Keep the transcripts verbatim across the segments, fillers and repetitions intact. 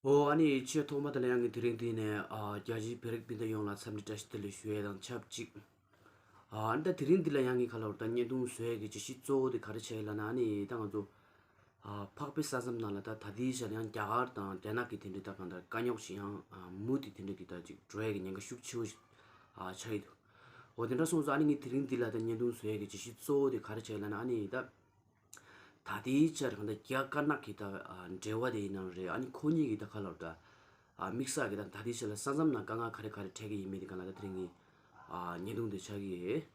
ཨོ་ཨ་ནི་ཆེས་ཐོག་མ་དེ་ལ་ཡང་ངས་དེ་རིང་འདི་ནས་ཨ་རྒྱ་ཆེའི་བོད་རིགས་སྤུན་ཟླ་ཡོངས་ལ་འཚམས་འདྲི་བཀྲ་ཤིས་བདེ་ལེགས་ཞུ་ཡས་དང་ཆབས་ཅིག་ཨ་ནི་ད་དེ་རིང་འདི་ལ་ཡང་ངས་ག་ལབ་ར་ད་བརྙན་ཐུང་བཟོ་ཡས་ཀྱི་བརྗོད་གཞི་གཙོ་བོ་དེ་ག་རེ་ཆགས་ཡིན་ལབ་ན། ཨ་ནི་ད་ང་ཚོ་ཨ་འཕགས་པའི་ས་མཚམས་ནང་ལ་ད་ད་ལྟའི་ཆར་ཡང་རྒྱ་གར་དང་རྒྱ་ནག་གི་དེ་འདྲའི་ད་གང་ལྟར་དཀའ་རྙོག་ཞིག་ཡང་ཨ་མུ་མཐུད་དེ་འདྲ་གི་ད་ཅིག་འགྲོ་ཡས་ཀྱི་ཉེན་ཁ་ཤུགས་ཆེ་བོ་ཞིག་ཨ་ཆགས་ཡི་འདུག་ཨོ་དེ་འདྲ་སོང་ཙང་ཨ་ནི་ངས་དེ་རིང་འདི་ལ་ད་བརྙན་ཐུང་བཟོ་ཡས་ཀྱི་བརྗོད་གཞི་གཙོ་བོ་དེ་ག་རེ་ཆགས་ཡིན་ལབ་ན། ཨ་ནི་ད། ད་ལྟའི་ཆར་གང་ལྟར་རྒྱ་དཀར་ནག་གི་ད་ཨ་འབྲེལ་བ་དེ་ཡིན་ནའང་རེད། ཨ་ནི་ཁོ་གཉིས་ཀྱི་ད་ག་ལབ་ར་ཨ་དམིགས་བསལ་གྱི་ད་ད་ལྟའི་ཆར་ལ་ས་མཚམས་ནང་དཀའ་ངལ་ག་རེ་ག་རེ་འཕྲད་ཀྱི་ཡིན་མིན་དེ་ག་ལ་ད་དེ་རིང་གི་ཨ་བརྙན་ཐུང་དེ་ཆགས་ཀྱི་ཡོད།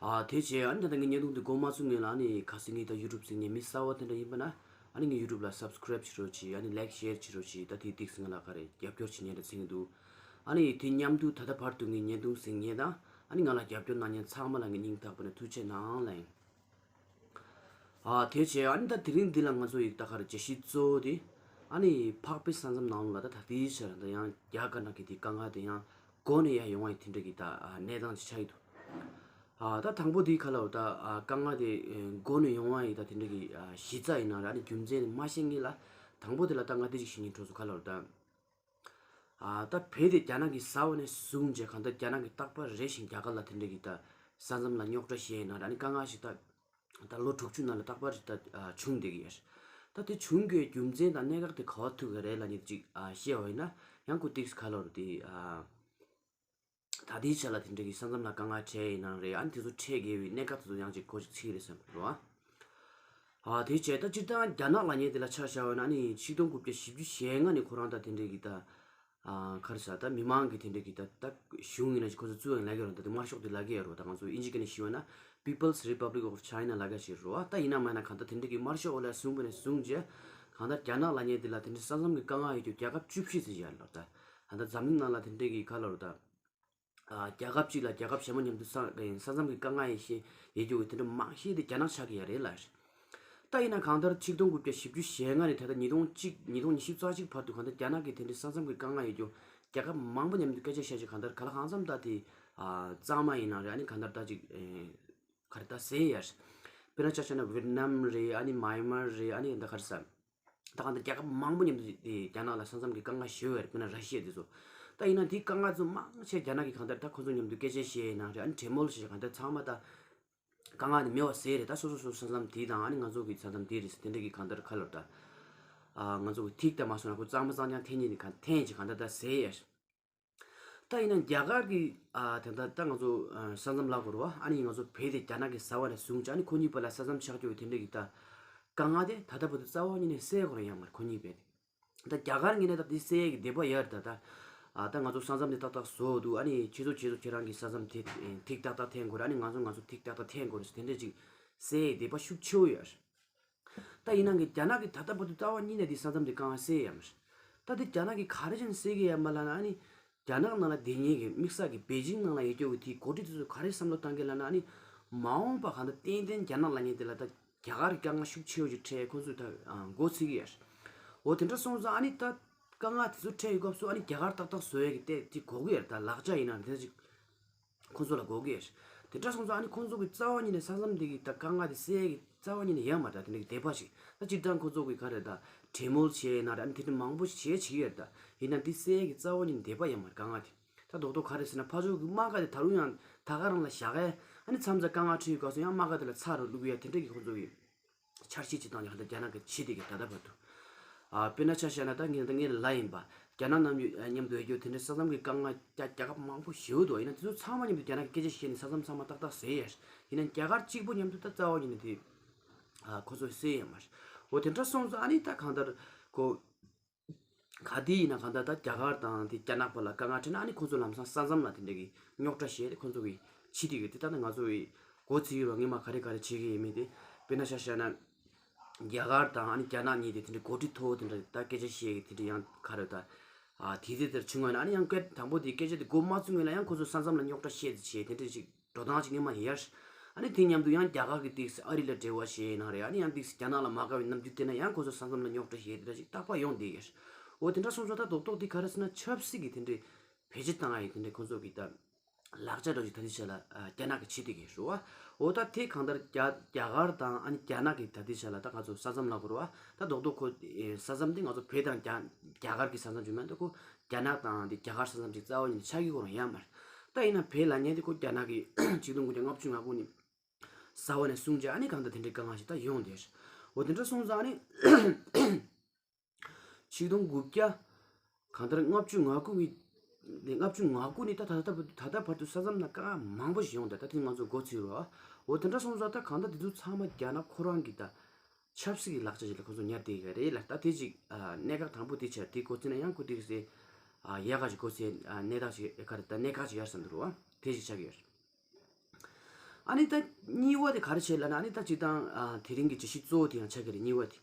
ཨ་དེ་བྱས་ཨ་ནི་ད་ལྟ་ངས་བརྙན་ཐུང་དེ་འགོ་མ་ཚུགས་སྔོན་ལ། ཨ་ནི་གལ་སྲིད་ངས་ད་ཡུ་ཊུབ་གཟིགས་མཁན་མི་གསར་པ་དེ་འདྲ་ཡིན་པ་ན། ཨ་ནི་ངའི་ཡུ་ཊུབ་ལ་སབ་སི་ཀ་རེབ་བྱེད་རོགས་གྱིས། ཨ་ནི་ལའིག་ཤེར་བྱེད་རོགས་གྱིས། ད་དེ་ཏིག་ཙམ་ང་ལ་ག་རེ་རྒྱབ་སྐྱོར་བྱེད་མཁན་འདྲ་མཚོན་གྱི་འདུག་ཨ་ནི་དེ་མཉམ་དུ་ད་ལྟ་བར་དུ་ངའི་བརྙན་ཐུང་གཟིགས་མཁན་དང་། ཨ་ནི་ང་ལ་རྒྱབ་སྐྱོར་གནང་མཁན་ཚང་མ་ལ་ངས་སྙིང་ཐག་པ་ནས་ཐུགས་རྗེ་གནང་ལབ་ཡིན། ཨ་དེ་བྱས་ཨ་ནི་ད་དེ་རིང་འདི་ལ་ང་ཚོ་ཡི་ད་ག་རེ་བརྗོད་གཞི་གཙོ་བོ་དེ། ཨ་ནི་འཕགས་པའི་ས་མཚམས་ནང་ལ་ད་ད་ལྟའི་ཆར་ད་ཡང་རྒྱ་དཀར་ནག་གི་དེ་དཀའ་ངལ་དེ་ཡང་འགོ་ནས་ཡར་ཡོང་བ་ཡི་དེ་འདྲ་གི་ད་ཨ་གནས་སྟངས་ཅིག་ཆགས་ཡི་འདུག་ཨ་ད་དང་པོ་དེ་ག་ལབ་ར་ད་ཨ་དཀའ་ངལ་དེ་ཨེ་འགོ་ནས་ཡོང་བ་ཡི་ད་དེ་འདྲ་གི་ཨ་གཞི་རྩ་ཡིན་ན་ར། ཨ་ནི་རྒྱུ་མཚན་མ་ཤེས་སྔོན་ལ་དང་པོ་དེ་ལ་ད་ང་དེ་ཅིག་ཤེས་སྙིང་འདོད་སོང་། ག་ལབ་ར་ད། ཨ་ད་བོད་དེ་རྒྱ་ནག་གིས་ཟ་བ་ནས་བཟུང་བྱས་གང་ལྟར་རྒྱ་ནག་གིས་རྟག་པར་རེ་བཞིན་རྒྱ་གར་ལ་དེ་འདྲ་གི་ད་ས་མཚམས་ལ་རྙོག་དྲ་བཤད་ཡིན་ན་ར། ཨ་ནི་དཀའ་ངལ་ཞིག་ད་ད་ལོ་དྲུག་ཅུ་ནང་ལ་རྟག་པར་ཞིག་ད་ཨ་བྱུང་བསྡད་ཀྱི་ཡོད། ད་དེ་བྱུང་དགོས་རྒྱུ་མཚན་དང་གནད་འགག་དེ་ག་པར་ཐུག་གི་རེད་ལབ་མཁན་ཅིག་ཨ་བཤད་པ་ཡིན་ན། ཡང་ཁོ་ཏིག་ཙམ་ག་ལབ་ར་དེ་ཨ་ད་ལྟའི་ཆ་ལ་དེ་འདྲ་གི་ས་མཚམས་ལ་དཀའ་ངལ་འཕྲད་ཡིན་ན་རེད། ཨ་ནི་དེ་ཚོ་འཕྲད་དགོས་པའི་གནད་འགག་དེ་ཚོ་ཡང་ཅིག་གོ་ཅིག་ཚིག་རེད་བསམ་གི་རེད་བ། ཨ་དེ་བྱས་ད་སྤྱིར་བཏང་རྒྱ་ནག་ལབ་མཁན་དེ་ལ་ཆ་བཞག་པ་ཡིན་ན། ཨ་ནི་ཆིག་སྟོང་དགུ་བརྒྱ་བཞི་བཅུ་ཞེ་ལྔ་ནས་ཁོ་རང་ད་དེ་འདྲ་གི་ད་ཨ་ག་རེ་ཟ་ད་མི་མང་གི་དེ་འདྲ་གི་ད་ད་གཞུང་ཡིན་ན་ཅིག་ཁོ་ཚོ་བཙུགས་ཡོད་ལབ་ཀྱི་ཡོད་རེད། ད་དེ་དམར་ཤོག་དེ་ལབ་ཀྱི་ཡོད་རེད། ད་ང་ཚོ་དབྱིན་ཇི་སྐད་ནས་ཞུས་པ་ན་People's Republic of China ལབ་ཀྱི་ཡོད་རེད་བ། ད་ཡིན་ན་མིན་ན་གང་ལྟར་དེ་འདྲ་གི་དམར་ཤོག་འོག་ལ་བཟུང་བ་ནས་བཟུང་བྱས་གང་ལྟར་རྒྱ་ནག་ལབ་མཁན་དེ་ལ་དེ་འདྲ་ས་མཚམས་ཀྱི་དཀའ་ངལ་ཡོད་རྒྱུ་རྒྱལ་ཁབ་བཅུ་བཞི་ཟེར་ཡ་ལ། ད་ད་ལྟ་འཛམ་གླིང་ནང་ལ་དེ་འདྲ་གི་ག་ལབ་ར་ད། ཨ་རྒྱལ་ཁབ་གཅིག་ལ་རྒྱལ་ཁབ་གཞན་པ་མཉམ་དུ་ས་ས་མཚམས་ཀྱི་དཀའ་ངལ་ཡོད་ཤེས་ཡོད་རྒྱུ་གི་དེ་འདྲ་མང་ཤོས་དེ་རྒྱ་ནག་ཆགས་ཀྱི་ཡོད་རེད་ལབ། ད་ཡིན་ན་གང་ལྟར་ཆིག་སྟོང་དགུ་བརྒྱ་བཞི་བཅུ་ཞེ་ལྔ་ནས་ད་ལྟ་ཉིས་སྟོང་གཅིག་ཉིས་སྟོང་ཉི་ཤུ་རྩ་གཅིག་བར་དུ་གང་ལྟར་རྒྱ་ནག་གི་དེ་འདྲའི་ས་མཚམས་ཀྱི་དཀའ་ངལ་ཡོད་རྒྱུ་རྒྱལ་ཁབ་མང་པོ་མཉམ་དུ་སྐད་ཆ་བཤད་ཅིག་གང་ལྟར་ག་ལ་གང་འཚམ་ད་དེ་ཨ་གཙང་མ་ཡིན་ན་རེད། ཨ་ནི་གང་ལྟར་ད་ཅིག་ཨེ་ག་རེ་ད་ཟེར་ཡ་རེད། དཔེར་ན་ཆ་བཞག་ན་ཝེད་ནམ་རེད། ཨ་ནི་མཱ་ཡན་མར་རེད། ཨ་ནི་ད་ག་རེ་ཟ། ད་གང་ལྟར་རྒྱལ་ཁབ་མང་པོ་མཉམ་དུ་དེ་རྒྱ་ནག་ལ་ས་མཚམས་ཀྱི་དཀའ་ངལ་ཞེ་པོ་ཡོད་རེད། དཔེར་ན་ར་ཤི་ཡ་དེ་ཚོ། ད་ཡིན་ན་དེའི་དཀའ་ངལ་ཚོ་མང་ཆེ་རྒྱ་ནག་གིས་གང་ལྟར་ད་ཁོ་ཚོ་མཉམ་དུ་སྐད་ཆ་བཤད་ཡིན་ན་རེད། ཨ་ནི་གྲོས་མོལ་བྱས་གང་ལྟར་ཚང་མ་ད་དཀའ་ངལ་དེ་མེད་པ་བཟོས་རེད། ད་སོ་སོ་སོ་སོ་ས་མཚམས་དེ་དང་ཨ་ནི་ང་ཚོ་གི་ས་མཚམས་དེ་རེད་ཟེར་དེ་འདྲ་གི་གང་ལྟར་ག་ལབ་ར་ད། ཨ་ང་ཚོ་གི་ཐིག་ད་མ་སོང་ན་ཁོ་གཙང་མ་གཙང་རྐྱང་འཐེན་ཉིན་གང་འཐེན་བྱས་གང་ལྟར་ད་ཟེར་ཡ། ད་ཡིན་ན་རྒྱ་གར་གྱི་ཨ་དེ་འདྲ་ད་ང་ཚོ་ཨ་ས་མཚམས་ལབ་དགོས་རེད་བ། ཨ་ནི་ང་ཚོ་བོད་དེ་རྒྱ་ནག་གིས་ཟ་བ་ནས་བཟུང་བྱས་ཨ་ནི་ཁོ་གཉིས་བར་ལ་ས་མཚམས་ཆགས་རྒྱུ་དེ་འདྲ་གི་ད་དཀའ་ངལ་དེ་ད་ལྟ་བར་དུ་རྩ་བ་ཉིད་ནས་སེལ་དགོས་རེད་ཡང་མ་རེད། ཁོ་གཉིས་བར་དེ་ད་རྒྱ་གར་ངོས་ནས་ད་དེ་སེལ་ཡས་ཀྱི་འདོད་པ་ཡོད་རེད། ད་ད་ཨ་ད་ང་ཚོ་ས་མཚམས་དེ་ཏག་ཏག་བཟོ་འདུག་ཨ་ནི་ཁྱེད་ཚོ་ཁྱེད་ཚོ་ཁྱེད་རང་གི་ས་མཚམས་དེ་ཐིག་ཏག་ཏག་འཐེན་དགོས་རེད། ཨ་ནི་ང་ཚོ་ང་ཚོ་ཐིག་ཏག་ཏག་འཐེན་དགོས་རེད་ཟེར་དེ་འདྲ་ཅིག་སེལ་ཡས་འདོད་པ་ཤུགས་ཆེ་བོ་ཡོད་རེད། ད་ཡིན་ནའང་རྒྱ་ནག་གིས་ད་ལྟ་བར་དུ་རྩ་བ་ཉིད་ནས་དེ་ས་མཚམས་དེ་དཀའ་ངལ་སེལ་ཡ་མ་རེད། ད་དེ་རྒྱ་ནག་གིས་ག་རེ་བྱས་ནས་སེལ་གི་ཡོད་མ་ལབ་ན། ཨ་ནི་རྒྱ་ནག་ནང་ལ་བསྡད་མཁན་གྱི་དམིགས་བསལ་གྱི་པེ་ཅིང་ནང་ལ་ཡོད་རྒྱུ་གི་དེའི་འགོ་ཁྲིད་དེ་ཚོ་ག་རེ་བསམ་བློ་བཏང་གི་ལབ་ན། ཨ་ནི་མ་འོངས་པ་གང་ལྟར་ཏན་ཏན་རྒྱ་ནག་ལབ་མཁན་དེ་ལ་ད་རྒྱ་གར་གྱི་དཀའ་ངལ་ཤུགས་ཆེ་བོ་ཞིག་འཕྲད་ཁོང་ཚོས་ད་མགོ་ཚོད་ཀྱི་ཡོད་རེད། འོ་དེ་འདྲ་སོང་ཙང་ཨ་ནི་ད་དཀའ་ངལ་དེ་ཚོ་འཕྲད་ཡོད་སྐབས་སུ་ཨ་ནི་རྒྱ་གར་ཏག་ཏག་བཟོ་ཡ་གི་དེ་དེ་དགོས་ཀྱི་ཡོད་རེད། ད་ལག་ཆ་ཡིན་ན་དེ་ཅིག་ཁོང་ཚོ་ལ་དགོས་ཀྱི་ཡོད། དེ་འདྲ་སོང་ཙང་ཨ་ནི་ཁོང་ཚོ་གི་རྩ་བ་ཉིད་ནས་ས་མཚམས་འདི་གི་ད་དཀའ་ངལ་དེ་སེལ་ཡས་ཀྱི་རྩ་བ་ཉིད་ནས་ཡོད་མ་རེད། ད་དེ་འདྲ་གི་འདོད་པ་ཞིག་ད་སྤྱིར་བཏང་ཁོང་ཚོ་གི་ག་རེ་ད་གྲོས་མོལ་བྱས་ན་རེད། ཨ་ནི་དེ་འདྲ་མང་པོ་ཞིག་བྱས་བྱེད་ཀྱི་ཡོད་རེད། ད་ཡིན་ན་འདི་སེལ་ཡས་ཀྱི་རྩ་བ་ཉིད་ནས་འདོད་པ་ཡོད་མ་རེད་དཀའ་ངལ་དེ། ད་རྡོག་རྡོག་ག་རེ་ཟེར་ན་ཕར་ཕྱོགས་ཀྱི་དམག་སྒར་དེ་ད་རུང་ཡང་ད་ག་རང་ལ་བཞག་གས། ཨ་ནི་མཚམས་མཚམས་དཀའ་ངལ་འཕྲད་ཡོད་སྐབས་སུ་ཡང་དམག་སྒར་དེ་ལ་ཚ་རུ་བླུག་ཡས་དེ་འདྲ་གི་ཁོང་ཚོ་གི་འཆར་གཞི་ཅིག་བཏང་ནས་ཧ་ད་རྒྱ་ནག་གིས་བྱེད་བསྡད་ཀྱི་ད་ལྟ་བར་དུ། ཨ་དཔེར་ན་ཆ་བཞག་ན་ད་ངས་ད་ངས་ལབ་ཡིན་པ། རྒྱ་ནག་ནང་མཉམ་དུ་ཡོད་རྒྱུ་དེ་འདྲའི་ས་མཚམས་ཀྱི་དཀའ་ངལ་རྒྱ་རྒྱལ་ཁབ་མང་པོ་ཞེ་པོ་འདུག་ཡིན་ན་དེ་ཚོ་ཚང་མ་མཉམ་དུ་རྒྱ་ནག་གིས་སྐད་ཆ་བཤད་ནས་ས་མཚམས་ཚང་མ་ཏག་ཏག་ཟེར་ཡས། ཡིན་ན་རྒྱ་གར་གཅིག་པོ་མཉམ་དུ་ད་རྩ་བ་ཉིད་ནས་དེ་ཨ་ཁོ་ཚོས་སེལ་ཡས་མ་རེད། འོ་དེ་འདྲ་སོང་ཙང་ཨ་ནི་ད་གང་ལྟར་ཁོ། ག་དེ་ཡིན་ན་གང་ལྟར་ད་རྒྱ་གར་དང་དེ་རྒྱ་ནག་བར་ལ་དཀའ་ངལ་འཕྲད་ན་ཨ་ནི་ཁོང་ཚོ་ལམ་སང་ས་མཚམས་ལ་དེ་འདྲ་གི་རྙོག་དྲ་བཤད་དེ་ཁོང་ཚོ་གི་ཕྱི་དེ་གི་དེ་ལྟ་ན་ང་ཚོ་གི་མགོ་ཚོད་ཀྱི་རེད་བ། སྔོན་མ་ག་རེ་ག་རེ་བྱེད་ཀྱི་ཡོད་མེད་དེ། དཔེར་ན་ཆ་བཞག་ན་རྒྱ་གར་དང་ཨ་ནི་རྒྱ་ནག་གཉིས་དེ་དེ་འདྲ་འགོ་ཁྲིད་མཐོ་བོ་དེ་འདྲ་ད་སྐད་ཆ་བཤད་ཀྱི་དེ་འདྲ་ཡང་ག་རེ་ད་ཨ་དེ་དེ་དེར་བྱུང་བ་ན་ཨ་ནི་ཡང་སྐད་དང་པོ་དེ་སྐད་ཆ་དེ་འགོ་མ་ཚུགས་སྔོན་ལ་ཡང་ཁོང་ཚོ་ས་མཚམས་ལ་རྙོག་དྲ་བཤད་དེ་བྱས་དེ་འདྲ་ཅིག་འགྲོ་སྟངས་ཅིག་སྔོན་མ་ཡིན་ཡ། ཨ་ནི་དེ་མཉམ་དུ་ཡང་རྒྱ་གར་གྱི་ཏིག་ཙམ་ཨ་རི་ལ་འབྲེལ་བ་བྱས་ཡིན་ན་རེད། ཨ་ནི་ཡང་ཏིག་ཙམ་རྒྱ་ནག་ལ་མ་དགའ་བའི་རྣམ་འགྱུར་དེ་ན་ཡང་ཁོ་ཚོ་ས་མཚམས་ལ་རྙོག་དྲ་བྱས་དེ་འདྲ་ཅིག་རྟག་པར་ཡོང་བསྡད་ཡོད། འོ་དེ་འདྲ་སོང་ཙང་ད་རྡོག་རྡོག་དེ་ག་རེ་ཟེར་ན་ཆབ་སྲིད་ཀྱི་དེ་འདྲའི་བེད་སྤྱོད་བཏང་ཡ་ཡི་དེ་འདྲའི་ཁོ་ཚོ་གི་ད་ ལག་ཆ་འདྲ་ཞིག་ད་ལྟའི་ཆ་ལ་ཨ་རྒྱ་ནག་གིས་བྱེད་བསྡད་ཀྱི་རེད་བ། འོ་ད་དེ་གང་ལྟར་རྒྱ་རྒྱ་གར་དང་ཨ་ནི་རྒྱ་ནག་གིས་ད་ལྟའི་ཆ་ལ་ད་ང་ཚོ་ས་མཚམས་ལབ་དགོས་རེད་བ། ད་རྡོག་རྡོག་ཁོ་ཨེ་ས་མཚམས་དེ་ང་ཚོ་བོད་དང་རྒྱ་རྒྱ་གར་གྱི་ས་མཚམས་ཅིག་མིན་འདུག་གོ། རྒྱ་ནག་དང་དེ་རྒྱ་གར་ས་མཚམས་ཅིག་རྩ་བ་ཉིད་ནས་ཆགས་ཀྱི་ཁོ་རང་ཡོད་མ་རེད། ད་ཡིན་ན་བོད་ལབ་མཁན་དེ་ཁོ་རྒྱ་ནག་གིས་ཆིག་སྟོང་དགུ་བརྒྱ་ལྔ་བཅུ་ང་དགུ་ནས་གསར་བ་ནས་བཟུང་བྱས་ཨ་ནི་གང་ལྟར་དེ་འདྲའི་དཀའ་ངལ་ཞིག་ད་ཡོང་བསྡད་རེད། འོ་དེ་འདྲ་སོང་ཙང་ཨ་ནི། ཆིག་སྟོང་དགུ་བརྒྱ། གང་ལྟར་ལྔ་བཅུ་ང་དགུ་གི། ལྔ་བཅུ་ང་དགུ་ནས་ད་ད་ལྟ་བར་ད་ལྟ་བར་དུ་ས་མཚམས་ནང་དཀའ་ངལ་མང་པོ་ཞིག་ཡོང་བསྡད། ད་དེ་ང་ཚོ་མགོ་ཚོས་རོགས། འོ་དེ་འདྲ་སོང་ཙང་ད་གང་ལྟར་དེ་ཚོ་ཚང་མ་རྒྱ་ནག་ཁོ་རང་གི་ད་ཆབ་སྲིད་ཀྱི་ལག་ཆ་ཞིག་ལ་ཁོ་ཚོ་ཉར་བསྡད་ཡོད་རེད་ལ། ད་དེ་ཅིག་ཨ་གནད་འགག་དང་པོ་དེ་ཆགས། དེ་གོ་ཚེ་ན་ཡང་ཁོ་དེ་གི་སེ་ཨ་ཡག་ག་ཞིག་གོ་ཚེ་ཨ་གནད་འགག་ཅིག་ག་རེ་ད་གནད་འགག་ཅིག་ཡར་སོང་འདུག་རོགས། དེ་ཞིག་ཆགས་ཀྱི་ཡོད་རེད། ཨ་ནི་ད་གཉིས་པ་དེ་ག་རེ་བྱས་ལབ་ན། ཨ་ནི་ད་སྤྱིར་བཏང་ཨ་དེ་རིང་གི་བརྗོད་གཞི་གཙོ་བོ་དེ་ཡང་ཆགས་ཀྱི་རེད། གཉིས་པ་དེ།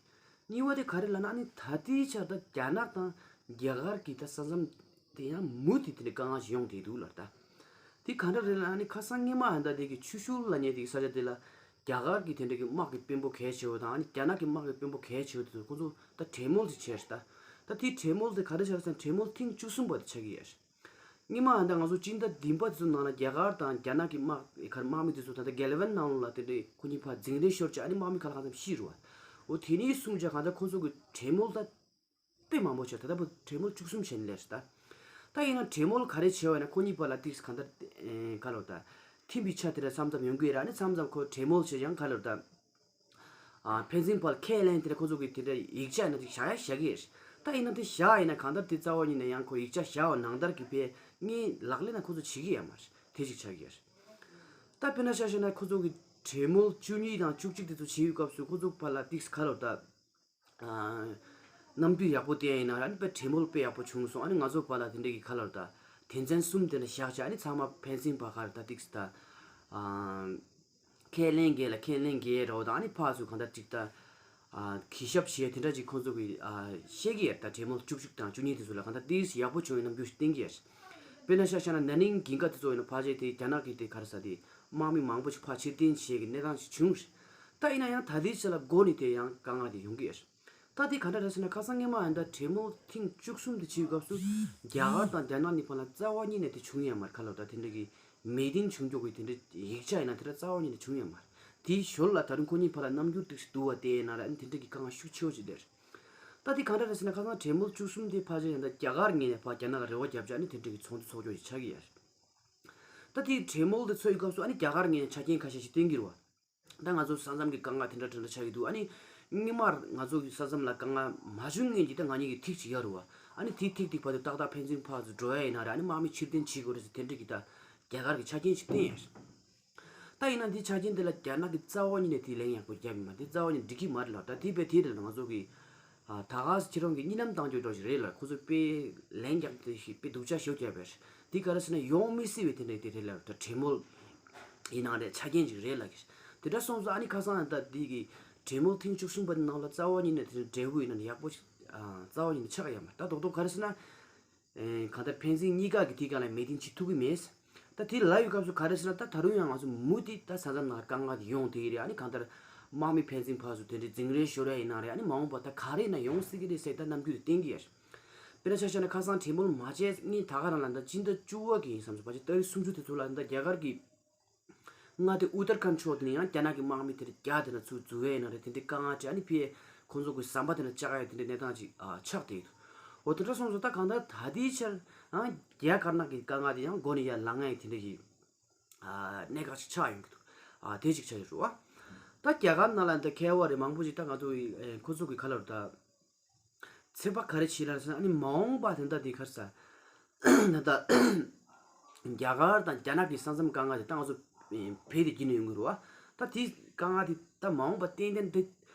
གཉིས་པ་དེ་ག་རེ་ལབ་ན། ཨ་ནི་ད་ལྟའི་ཆར་ད་རྒྱ་ནག་དང་རྒྱ་གར་གྱི་ད་ས་མཚམས་དེ་ཡང་མུ་མཐུད་དེ་འདྲ་དཀའ་ངལ་ཞིག་ཡོང་བསྡད་འདུག་ལབ་ད། དེ་ག་འདྲ་རེད་ལབ་ན། ཨ་ནི་ཁ་སང་སྔོན་མ་ཨ་ད་དེ་གི་ཆུ་ཤུར་ལབ་མཁན་དེ་གི་ས་ཆ་དེ་ལ་རྒྱ་གར་གྱི་དེ་འདྲ་གི་དམག་གི་དཔོན་པོ་གལ་ཆེ་བོ་དང་། ཨ་ནི་རྒྱ་ནག་གི་དམག་གི་དཔོན་པོ་གལ་ཆེ་བོ་དེ་ཚོ་ཁོ་ཚོ་ད་གྲོས་མོལ་ཅིག་བྱས་ཤག་ད། ད་དེ་གྲོས་མོལ་དེ་ག་རེ་ཆགས་ཟེར་ན། གྲོས་མོལ་ཐེངས་བཅུ་གསུམ་པ་དེ་ཆགས་ཀྱི་ཡོད་རེད། སྔོན་མ་ད་ང་ཚོ་སྤྱི་ཟླ་བདུན་པ་དེ་ཚོ་ནང་ལ་རྒྱ་གར་དང་རྒྱ་ནག་གི་དམག་ག་རེ་དམག་མི་དེ་ཚོ་ད་ལྟ་གྷལ་ཝན་ནང་ལ་དེ་འདྲའི་ཁོ་གཉིས་ཕར་འཛིང་རེས་ཤོར་བྱས། ཨ་ནི་དམག་མི་ག་ལ་གང་འཚམ་ཤི་རུ་བ། འོ་དེ་ནས་བཟུང་བྱས་གང་ལྟར་ཁོ་ཚོ་གི་གྲོས་མོལ་ད་དཔེ་མང་པོ་བྱས། ད་ལྟ་བུ་གྲོས་མོལ་བཅུ་གསུམ་བྱས་ནས་སླེབས་ད། ད་ཡིན་ན་གྲོས་མོལ་ག་རེ་བྱས་པ་ཡིན་ན། ཁོ་གཉིས་བར་ལ་ཏིག་གང་ལྟར་ཨེ་ག་ལོར་ད་མཐུན་པའི་ཆ་དེ་འདྲ་མཚམས་མཚམས་ཡོང་གི་ཡོད་རེད། ཨ་ནི་མཚམས་མཚམས་ཁོ་གྲོས་མོལ་བྱས་ཡང་ག་ལོར་ད། ཨ་ཕན་ཚུན་བར་ཁས་ལེན་དེ་འདྲ་ཁོ་ཚོ་གི་དེ་འདྲ་ཡིག་ཆ་ཡིན་ན་ཅིག་བཞག་ཡ་བཞག་གི་རེད། ད་ཡིན་ན་དེ་བཞག་ཡིན་ན་གང་ལྟར་དེ་རྩ་བ་ཉིད་ནས་ཡང་ཁོ་ཡིག་ཆ་བཞག་པ་ནང་ལྟར་གྱི་ཕན་ངས་ལག་ལེན་ན་ཁོ་ཚོ་བྱེད་ཀྱི་ཡོད་མ་རེད། དེ་ཅིག་ཆགས་ཀྱི་ཡོད་རེད། ད་དཔེར་ན་ཆ་བཞག་ན་ཁོ་ཚོ་གི་གྲོས་མོལ་བཅུ་གཉིས་དང་བཅུ་གཅིག་དེ་ཚོ་བྱེད་ཡུལ་སྐབས་སུ་ཁོ་ཚོ་བར་ལ་ཏིག་ག་ལོར་ད། ཨ་རྣམ་འགྱུར་ཡག་པོ་བསྟན་ཡིན་ན་ར། ཨ་ནི་དཔེ་གྲོས་མོལ་དཔེ་ཡག་པོ་བྱུང་སོང་། ཨ་ནི་ང་ཚོ་བར་ལ་དེ་འདྲ་གི་ག་ལོར་ད་དོན་ཚན་གསུམ་དེ་འདྲ་བཞག་བྱས། ཨ་ནི་ཚང་མ་ཕན་ཚུན་བར་ག་ལོར་ད་ཏིག་ད། ཨ། ཁས་ལེན་དགོས་ལ་ཁས་ལེན་དགོས་རེད་བ་དང་། ཨ་ནི་ཕར་ཚུར་གང་ལྟར་ཅིག་ད། ཨ་གུས་ཞབས་བྱེད་དེ་འདྲ་ཅིག་ཁོང་ཚོ་གིས་ཨ་བཤད་ཀྱི་ཡོད། ད་གྲོས་མོལ་བཅུ་གཅིག་དང་བཅུ་གཉིས་དེ་ཚོ་ལ་གང་ལྟར་ཏོག་ཙམ་ཡག་པོ་བྱུང་བའི་རྣམ་འགྱུར་ཞིག་བསྟན་གྱི་ཡོད། དཔེར་ན་ཆ་བཞག་ན་ན་ནིང་དགུན་ཁ་དེ་ཚོ་ཡིན་ན་ཕལ་ཆེར་དེ་རྒྱ་ནག་གི་དེ་ག་རེ་ཟེར་དེ་དམག་མི་མང་པོ་ཞིག་ཕར་ཕྱིར་འཐེན་བྱེད་ཀྱི་གནས་སྟངས་ཤིག་བྱུང་རེད། ད་ཡིན་ན་ཡང་ད་ལྟའི་ཆ་ལ་འགོ་ནས་དེ་ཡང་དཀའ་ངལ་དེ་ཡོང་གི་ཡོད། ད་དེ་ག་འདྲ་རེད་ཟེར་ན། ཁ་སང་སྔོན་མ་ཡིན་ད་གྲོས་མོལ་ཐེངས་བཅུ་གསུམ་དེ་བྱེད་སྐབས་སུ་རྒྱ་གར་དང་རྒྱ་ནག་གཉིས་བར་ལ་རྩ་བ་ཉིད་ནས་དེ་བྱུང་ཡོད་མ་རེད། ག་ལོར་ད་དེ་འདྲ་གི་མི་ཏིང་བྱུང་རྒྱུ་གི་དེ་འདྲ་ཡིག་ཆ་ཡིན་ན་དེ་འདྲ་རྩ་བ་ཉིད་ནས་བྱུང་ཡོད་མ་རེད། དེའི་ཞོར་ལ་ད་རུང་ཁོ་གཉིས་བར་ལ་རྣམ་འགྱུར་ཏོག་ཙམ་སྡུག་པ་བསྟན་ཡིན་ན་ར། ཨ་ནི་དེ་འདྲ་གི་དཀའ་ངལ་ཤུགས་ཆེ་བོ་ཅིག་འདུག་རེད། ད་དེ་ག་འདྲ་རེད་ཟེར་ན། ཁ་སང་གྲོས་མོལ་བཅུ་གསུམ་དེ་ཕལ་ཆེར་ཡིན་ད་རྒྱ་གར་ངོས་ནས་ཕར་རྒྱ་ནག་ལ་རེ་བ་བརྒྱབ་བྱས། ཨ་ནི་དེ་འདྲ་གི་ཚོགས་འདུ་ཚོགས་རྒྱུ་ཞིག་ཆགས་ཀྱི་ཡོད་རེད། ད་དེའི་གྲོས་མོལ་དེ་ཚོགས་ཡོད་སྐབས་སུ་ཨ་ནི་རྒྱ་གར་ངོས་ནས་ཆ་རྐྱེན་ཁ་ཤས་ཤིག་བསྟན་གྱི་རེད་བ། ད་ང་ཚོ་ས་མཚམས་ཀྱི་དཀའ་ངལ་དེ་འདྲ་དེ་འདྲ་ཆགས་ཀྱི་འདུག་ཨ་ནི་སྔོན་མར་ང་ཚོ་གི་ས་མཚམས་ལ་དཀའ་ངལ་མ་བྱུང་སྔོན་གྱི་ད་ང་གཉིས་ཀྱི་ཐིག་ཅིག་ཡོད་རེད་བ། ཨ་ནི་དེའི་ཐིག་དེ་བར་དུ་ཏག་ཏག་ཕན་ཚུན་ཕར་ཚུར་འགྲོ་ཡ་ཡིན་ན་རེད། ཨ་ནི་དམག་མི་ཕྱིར་འཐེན་བྱེད་དགོས་རེད་ཟེར་དེ་འདྲ་གི་ད་རྒྱ་གར་གྱི་ཆ་རྐྱེན་ཞིག་བསྟན་ཡོད་རེད། ད་ཡིན་ན་འདི་ཆ་རྐྱེན་དེ་ལ་རྒྱ་ནག་གིས་རྩ་བ་ཉིད་ནས་དེའི་ལན་ཡག་པོ་བརྒྱབ་ཡོད་མ་རེད། དེ་རྩ་བ་ཉིད་འགྲིག་གི་མ་རེད་ལབ། ད་དེ་བས་དེ་རེད་ལ། ང་ཚོ་གི་ཨ་ད་ག་སེ་ཁྱེད་རང་གི་གཉིད་ལམ་གཏོང་རྒྱུ་འདྲ་ཞིག་རེད་ལ། ཁོ་ཚོས་དཔེ་ལན་རྒྱག་དེ་ཞིག་དཔེ་སྡུག་ཅག་ཞིག་བརྒྱབ་པ་རེད། དེ་ག་རེ་ཟེར་ན་ཡོང་མི་སྲིད་པའི་དེ་འདྲ་དེ་རེད་ལ། ད་གྲོས་མོལ་ཡིན་ན་རེད། ཆ་རྐྱེན་ཅིག་རེད་ལ། དེ་འདྲ་སོང་ཙང་ཨ་ནི་ཁ་སང་ད་འདི་གི་གྲོས་མོལ་ཐེངས་བཅུ་གསུམ་པ་ནང་ལ་རྩ་བ་ཉིད་ནས་དེ་འདྲ་འབྲས་བུ་ཡིན་ན་ཡག་པོ་ཞིག་ཨ་རྩ་བ་ཉིད་ནས་ཆགས་ཡོད་མ་རེད། ད་རྡོག་རྡོག་ག་རེ་ཟེར་ན། ཨེ་གང་ལྟར་ཕན་ཚུན་གཉིས་ཀ་གིས་དེའི་སྒང་ལ་མི་ཏིང་བྱེད་ཐུབ་ཀྱི་མེད། ད་དེ་ལབ་ཡོད་སྐབས་སུ་ག་རེ་ཟེར་ན། ད་ད་རུང་ཡང་ང་ཚོ་མུ་མཐུད་ད་ས་མཚམས་ནང་དཀའ་ངལ་དེ་ཡོང་བསྡད་ཀྱི་རེད། ཨ་ནི་གང་ལྟར་དམག་མི་ཕན་ཚུན་ཕར་ཚུར་དེ་འདྲའི་འཛིང་རེས་ཤོར་ཡ་ཡིན་ན་རེད། ཨ་ནི་མ་འོངས་པ་ད་ག་རེ་ཡིན་ན་ཡོང་སྲིད་ཀྱི་རེད་ཟེར་ད་རྣམ་འགྱུར་དེ་བསྟན་གྱི་ཡོད། དཔེར་ན་ཆ་བཞག་ན་ཁ་སང་གྲོས་མོལ་མ་བྱས་སྔོན་ད་ག་རང་ལ་ད་སྤྱི་ཟླ་བཅུ་པ་གི་ཡིན་བསམ་སོང་། ཕལ་ཆེར་ཏ་རིག་སུམ་ཅུ་དེ་ཚོ་ལ་ད་རྒྱ་གར་གྱི་མངའ་སྡེ་ཨུ་ཏར་ཁན་ཕྱོགས་དེ་ནས་ཡང་རྒྱ་ནག་གི་དམག་མི་དེ་རུ་བརྒྱ་དེ་འདྲ་ཚུར་འཛུལ་བས་ཡིན་ན་རེད། དེ་འདྲའི་དཀའ་ངལ་འཕྲད། ཨ་ནི་ཕར་ཁོང་ཚོ་གི་ཟམ་པ་དེ་འདྲ་བཅག་ཡ་དེ་འདྲའི་གནས་སྟངས་ཅིག་ཨ་ཆགས་བསྡད་འདུག་འོ་དེ་འདྲ་སོང་ཙང་ད་གང་ལྟར་ད་ལྟའི་ཆར་ཨ་རྒྱ་དཀར་ནག་གི་དཀའ་ངལ་དེ་ཡང་འགོ་ནས་ཡར་ལངས་ཡ་དེ་འདྲ་གི་ཨ་གནད་འགག་ཅིག་ཆགས་ཡོང་གི་འདུག་ཨ་དེ་ཅིག་ཆགས་ཡོད་རེད་བ། ད་རྒྱ་གར་ནང་ལ་འདི་མཁས་པ་རེད་མང་པོ་ཅིག་ད་ང་ཚོ་ཨེ་ཁོ་ཚོ་གི་ཁ་ལོར་ད། ཚོད་དཔག་ག་རེ་བྱེད་ལབ་ཟེར་ན། ཨ་ནི་མ་འོངས་པ་དེ་འདྲ་དེ་ག་རེ་ཟེར། ད་ལྟ་རྒྱ་གར་དང་རྒྱ་ནག་གི་ས་མཚམས་དཀའ་ངལ་དེ་ད་ང་ཚོ་བོད་དེ་བརྒྱུད་ནས་ཡོང་གི་རེད་བ། ད་དེ་དཀའ་ངལ་དེ་ད་མ་འོངས་པ་ཏན་ཏན་དེ་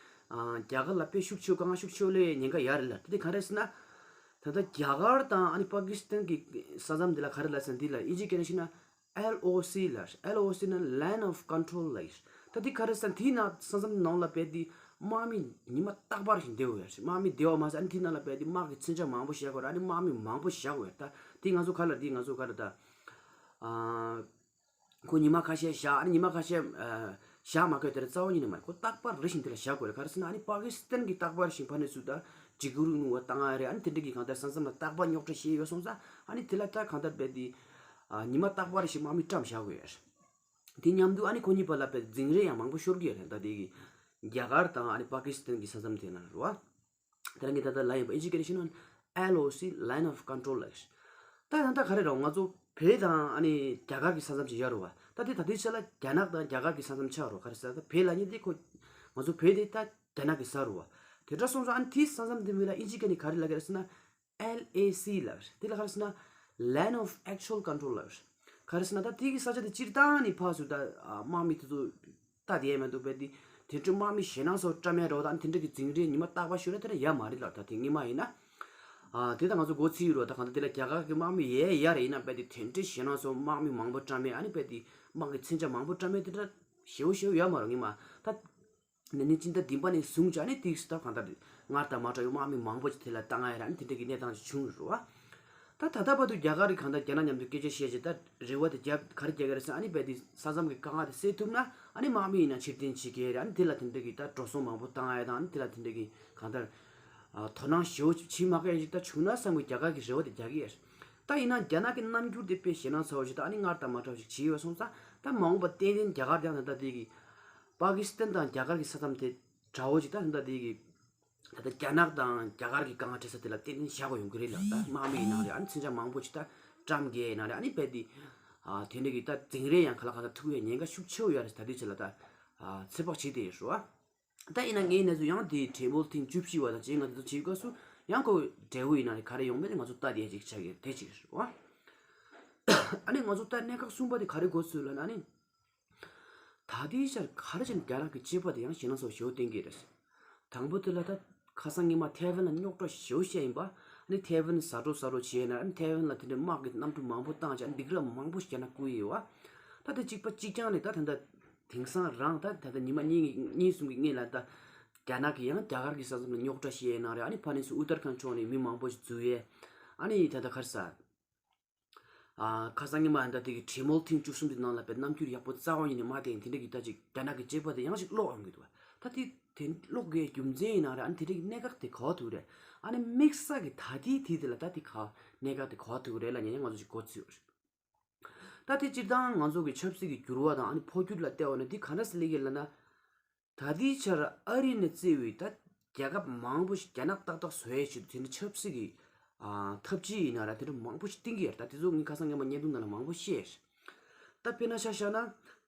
རྒྱ་གར་ལ་དཔེ་ཤུགས་ཆེ་དཀའ་ངལ་ཤུགས་ཆེ་སླེབས་ཉེན་ཁ་ཡོད་རེད་ལ། དེ་དེ་ག་རེ་ཟེར་ན། ད་ལྟ་རྒྱ་གར་དང་ཨ་ནི་པ་ཀི་སི་ཐན་གྱི་ས་མཚམས་དེ་ལ་ག་རེ་ལབ་ཟེར་ན། དེ་ལ་དབྱིན་ཇིའི་སྐད་ནང་བཤད་ན། ཨེལ་ཨོ་སི་ལབ། ཨེལ་ཨོ་སི་ནི་Line of Control ལབ་ཡོད། ད་དེ་ག་རེ་ཟེར་ན། དེའི་ནང་ས་མཚམས་ནང་ལ་རྦད་དེ་དམག་མི་ཉི་མ་རྟག་པར་ཞིག་བསྡད་ཡོད་རེད། དམག་མི་བསྡད་པ་མ་ཟད་ཨ་ནི་དེའི་ནང་ལ་རྦད་དེ་དམག་གི་མཚོན་ཆ་མང་པོ་བཞག་ཡོད་རེད། ཨ་ནི་དམག་མི་མང་པོ་བཞག་ཡོད་རེད། ད་དེ་ང་ཚོ་ག་ལ་དེ་ང་ཚོ་ག་རེ་ད། ཨ་ཁོ་ཉི་མ་ཁ་ཤས་བཞག་ཨ་ནི་ཉི་མ་ཁ་ཤས་ཨ་བཞག་མ་དགོས་དེ་རེད། རྩ་བ་ཉིད་ནས་མ་རེད། ཁོ་རྟག་པར་རེ་བཞིན་དེ་ལ་བཞག་དགོས་རེད། ག་རེ་ཟེར་ན་ཨ་ནི་པ་ཀི་སི་ཐན་གྱི་རྟག་པར་བཞིན་ཕར་ནས་ཚུར་ད་འཇིགས་སྐུལ་རིང་ལུགས་པ་བཏང་ཡ་རེད། ཨ་ནི་དེ་འདྲ་གི་གང་ལྟར་ས་མཚམས་ལ་རྟག་པར་རྙོག་དྲ་བཤད་ཡོད་སོང་ཙང་། ཨ་ནི་དེ་ལ་ད་གང་ལྟར་རྦད་དེ་ ཨ་ཉི་མ་རྟག་པར་ཞིག་དམག་མི་བཀྲམ་བཞག་དགོས་ཡ་རེད། དེ་མཉམ་དུ་ཨ་ནི་ཁོ་གཉིས་བར་ལ་དཔེ་འཛིང་རེས་ཡང་མང་པོ་ཤོར་གྱི་ཡོད་རེད། ད་དེ་གི་རྒྱ་གར་དང་ཨ་ནི་པ་ཀི་སི་ཐན་གྱི་ས་མཚམས་དེ་ན་རེད་བ། དེ་རང་གི་ད་ལྟ་ལ་ཡིན་པ་ཨིན་ཇི་སྐད་ནས་བཤད་ན་ཨེལ་ཨོ་སི། Line of Control ལབ་ཀྱི་རེད། ད་ད་ལྟ་ག་རེ་རེད་བ། ང་ཚོ་བོད་དང་ཨ་ནི་རྒྱ་གར་གྱི་ས་མཚམས་ཅིག་ཡོད་རེད་བ། ད་དེ་ད་ལྟའི་ཆ་ལ་རྒྱ་ནག་དང་རྒྱ་གར་གྱི་ས་མཚམས་ཆགས་རེད་བ། ག་རེ་ཟེར་ད་བོད་ལབ་མཁན་དེ་ཁོ་ང་ཚོ་བོད་དེ་ད་རྒྱ་ནག་གི་ས་རེད་བ། དེ་འདྲ་སོང་ཙང་ཨ་ནི་དེའི་ས་མཚམས་དེ་མི་ལ་ཨིན་ཇི་སྐད་ནས་ག་རེ་ལབ་ཀྱི་རེད་ཟེར་ན། ལ་ཨེ་སི་ལབ་རེད། དེ་ལ་ག་རེ་ཟེར་ན། Line of Actual Control ལབ་རེད། ག་རེ་ཟེར་ན་ད་དེ་གི་ས་ཆ་དེ་སྤྱིར་བཏང་ནས་ཕར་ཚུར་ད་ཨ་དམག་མི་དེ་ཚོ་ལྟ་བསྡད་ཡ་མི་འདུག་པས། དེ་དེ་འདྲའི་དམག་མི་ཞེད་སྣང་ཚ་པོ་བཀྲམ་ཡ་རེད་བ། ད་དེ་འདྲ་གི་འཛིང་རེས་ཉི་མ་རྟག་པར་ཤོར་ན་དེ་འདྲ་ཡ་མ་རེད་ལབ། ད་དེ་སྔོན་མ་ཡིན་ན། ཨ་དེ་ད་ང་ཚོ་མགོ་ཚོས་ཡོད་རེད་བ། ད་གང་ལྟར་དེ་ལ་རྒྱ་གར་གི་དམག་མི་ཡས་ཡ་རེད། ཡིན་ན་པས་དེ་དེ་འདྲའི་ཞེད་སྣང་ཚ་པོ་དམག་མི་མང་པོ་བཀྲམ་ཡ། ཨ་ནི་པས་དེ་དམག་གི་མཚོན་ཆ་མང་པོ་བཀྲམ་ཡ་དེ་འདྲ་ཞེ་པོ་ཞེ་པོ་ཡོད་མ་རེད་སྔོན་མ། ད་ན་ནིང་སྤྱི་ཟླ་བདུན་པ་ནས་བཟུང་བྱས་ནས་ཏིག་སི་ད་གང་ལྟར་སྔར་དང་མ་འདྲ་བའི་དམག་མི་མང་པོ་ཅིག་དེ་ལ་བཏང་ཡ་ར་ནི་དེ་འདྲ་གི་གནས་སྟངས་ཅིག་བྱུང་ཡོད་རེད་བ། ད་ད་ལྟ་བར་དུ་རྒྱ་གར་རིགས་གང་ལྟར་རྒྱ་ནག་མཉམ་དུ་སྐད་ཆ་བཤད་བྱས་ད་རེ་བ་དེ་རྒྱབ་ག་རེ་རྒྱག་གི་རེད་ཟེར། ཨ་ནི་རྦད་དེ་ས་མཚམས་ཀྱི་དཀའ་ངལ་དེ་སེལ་ཐུབ་ན་ཨ་ནི་དམག་མི་ཡིན་ན་ཕྱིར་འཐེན་བྱེད་ཀྱི་རེད། ཨ་ནི་དེ་ལ་དེ་འདྲ་གི་ད་འགྲོ་སོང་མང་པོ་བཏང་ཡ་དང་ཨ་ནི་དེ་ལ་དེ་འདྲ་གི་གང་ལྟར་ཨ་དོ་སྣང་ཞེ་པོ་ཅིག་བྱེད་མ་དགོས་ཡ་ཅིག་ད་བྱུང་ན་བསམ་གི་རྒྱ་གར་གི་རེ་བ་དེ་རྒྱག་གི་ཡོད། ད་ཡིན་ན་རྒྱ་ནག་གི་རྣམ་འགྱུར་དེ་དཔེ་ཞེད་སྣང་ཚ་པོ་ཞིག་ད་ཨ་ནི་སྔར་དང་མ་འདྲ་བ་ཞིག་བྱས་ཡོད་སོང་ཙང་ད་མ་འོངས་པ་ཏན་ཏན་རྒྱ་གར་ཀྱང་ད་ལྟ་དེ་གི་པ་ཀི་སི་ཐན་དང་རྒྱ་གར་གྱི་ས་མཚམས་དེ་འདྲ་བོ་ཅིག་ད་ད་ལྟ་དེ་གི་ད་ལྟ་རྒྱ་ནག་དང་རྒྱ་གར་གྱི་དཀའ་ངལ་འཕྲད་ས་དེ་ལ་ཏན་ཏན་བཞག་དགོས་ཡོང་གི་རེད་ལ། ད་དམག་མི་ཡིན་ན་རེད། ཨ་ནི་མཚོན་ཆ་མང་པོ་ཅིག་ད་བཀྲམ་གི་ཡིན་ན་རེད། ཨ་ནི་རྦད་དེ་ཨ་དེ་འདྲ་གི་ད་འཛིང་རེས་ཡང་ག་ལ་ག་ལ་ཐུག་ཡ་ཉེན་ཁ་ཤུགས་ཆེ་བོ་ཡོད་རེད། ད་དུས་ཚོད་ལ་ད་ཨ་ཚོད་དཔག་བྱེད་བསྡད་ཡོད་རེད་བ། ད་ཡིན་ན་ངའི་གནས་ཚུལ་ཡང་དེ་གྲོས་མོལ་ཐེངས་བཅུ་བཞི་བ་དང་བཅོ་ལྔ་དེ་ཚོ་བྱེད་སྐབས་སུ་ཡང་ཁོ་འབྲས་བུ་ཡིན་ན་རེད་ག་རེ་ཡོང་མེད་དེ་ང་ཚོ་ལྟ་བསྡད་ཡ་ཅིག་ཆགས་ཀྱི་རེད། དེ་གཅིག་རེད་བ། ཨ་ནི་ང་ཚོ་ད་གནད་འགག་གསུམ་པ་དེ་ག་རེ་འགོ་ཚུགས་ལབ་ན་ཨ་ནི། ད་ལྟའི་ཆར་ག་རེ་བྱས་ནས་རྒྱ་ནག་གི་སྤྱི་པ་དེ་ཡང་ཞེད་སྣང་ཚ་པོ་ཞེ་པོ་བསྟན་གྱི་རེད། དང་པོ་དེ་ལ་ད་ཁ་སང་ཉི་མ་ཐའེ་ཝན་ལ་རྙོག་དྲ་ཞེ་པོ་བཤད་ཡིན་པ། ཨ་ནི་ཐའེ་ཝན་ཟ་འགྲོ་ཟ་འགྲོ་བྱས་ན་ཨ་ནི་ཐའེ་ཝན་ལ་དེ་འདྲའི་དམག་གི་གནམ་གྲུ་མང་པོ་བཏང་བྱས་ཨ་ནི་སྡིགས་ར་མང་པོ་ཞིག་རྒྱ་ནག་བསྐུལ་ཡོད་བ། ད་ལྟ་གཅིག་པ་གཅིག་རྐྱང་ནས་ད་ད་ལྟ་དེང་སང་རང་ད་ད་ལྟ་ཉི་མ་གཉིས་གཉིས་གསུམ་གྱི་སྔོན་ལ་ད་རྒྱ་ནག་གིས་ཡང་རྒྱ་གར་གྱི་ས་མཚམས་ལ་རྙོག་དྲ་བཤད་ཡིན་ན་རེད། ཨ་ནི་ཕ་ནས་སུ་ཨུ་ཏར་ཁན་ཕྱོགས་ནས་མི་མང་པོ་ཞིག་འཛུལ་ཡས། ཨ་ནི་ད་ལྟ་ག་རེ་ཟ། ཨ་ཁ་སང་ཉི་མ་ཨ་ད་དེ་གི་གྲོས་མོལ་ཐེངས་བཅུ་གསུམ་དེ་ནང་ལ་པའི་རྣམ་འགྱུར་ཡག་པོ་རྩ་བ་ཉིད་ནས་མ་བསྟན། དེ་འདྲ་གི་ད་ཅིག་རྒྱ་ནག་གི་སྤྱི་པ་དེ་ཡང་ཞིག་ཀློག་ཡོང་གི་འདུག་ད་དེ་དེ་ཀློག་དགོས་རྒྱུ་མཚན་ཡིན་ན་རེད། ཨ་ནི་དེ་འདྲ་གི་གནད་འགག་དེ་ག་པར་ཐུག་རེད། ཨ་ནི་དམིགས་བསལ་གི་ད་ལྟའི་དུས་དེ་ལ་ད་དེ་ག་གནད་འགག་དེ་ག་པར་ཐུག་རེད་ལབ་ཉན་ཡང་ང་ཚོ་ཅིག་གོ་ཚོད་རེད། ད་དེ་སྤྱིར་བཏང་ང་ཚོ་གི་ཆབ་སྲིད་ཀྱི་འགྱུར་བ་དང་ཨ་ནི་འཕོ་འགྱུར་ལ་བལྟས་པ་ན་དེ་ག་འདྲ་སེ་སླེབས་ཀྱི་ལབ་ན། ད་ལྟའི་ཆར་ཨ་རི་ནས་བརྩིས་པའི་ད་རྒྱལ་ཁབ་མང་པོ་ཞིག་རྒྱ་ནག་ཏག་ཏག་བཟོ་ཡས་ཆེད་དུ་དེ་འདྲ་ཆབ་སྲིད་ཀྱི་ཨ་ཐབས་ཇུས་ཡིན་ན་ར་དེ་འདྲ་མང་པོ་ཞིག་བཏིང་གི་ཡོད་རེད། ད་དེ་ཚོ་ངས་ཁ་སང་སྔོན་མ་བརྙན་ཐུང་ནང་ལ་མང་པོ་བཤད་རེད། ད་དཔེར་ན་ཆ་བཞག་ན་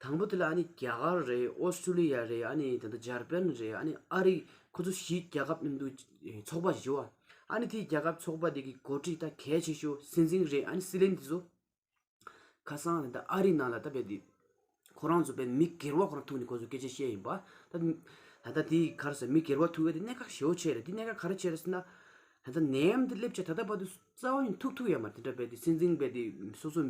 དང་པོ་དེ་ལ་ཨ་ནི་རྒྱ་གར་རེད། ཨོ་སི་ཀྲོ་ལི་ཡ་རེད། ཨ་ནི་ད་ལྟ་འཇར་པན་རེད། ཨ་ནི་ཨ་རི། ཁོ་ཚོ་བཞི་རྒྱལ་ཁབ་མཉམ་དུ་ཚོགས་པ་ཞིག་བྱས་པ། ཨ་ནི་དེའི་རྒྱལ་ཁབ་ཚོགས་པ་དེ་གི་འགོ་ཁྲིད་ད་གལ་ཆེ་ཤོས་སྲིད་འཛིན་རེད། ཨ་ནི་སྲིད་བློན་དེ་ཚོ། ཁ་སང་ད་ལྟ་ཨ་རི་ནང་ལ་ད་རྦད་དེ་ཁོ་རང་ཚོ་རྦད་མི་སྒེར་བ་ཁོ་རང་ཐུག་ནས་ཁོ་ཚོ་སྐད་ཆ་བཤད་ཡིན་པ། ད་ད་ལྟ་དེ་ག་རེ་ཟེར། མི་སྒེར་བ་ཐུག་ཡས་དེ་གནད་འགག་ཞེ་པོ་ཆེ་རེད། དེ་གནད་འགག་ག་རེ་ཆེ་རེད་ཟེར་ན། ད་ལྟ་ནད་ཡམས་དེ་སླེབས་བྱས་ད་ལྟ་བར་དུ་རྩ་བ་ནས་ཐུག་ཐུབ་ཡོད་མ་རེད། དེ་འདྲ་རྦད་དེ་སྲིད་འཛིན་རྦད་དེ་སོ་སོ་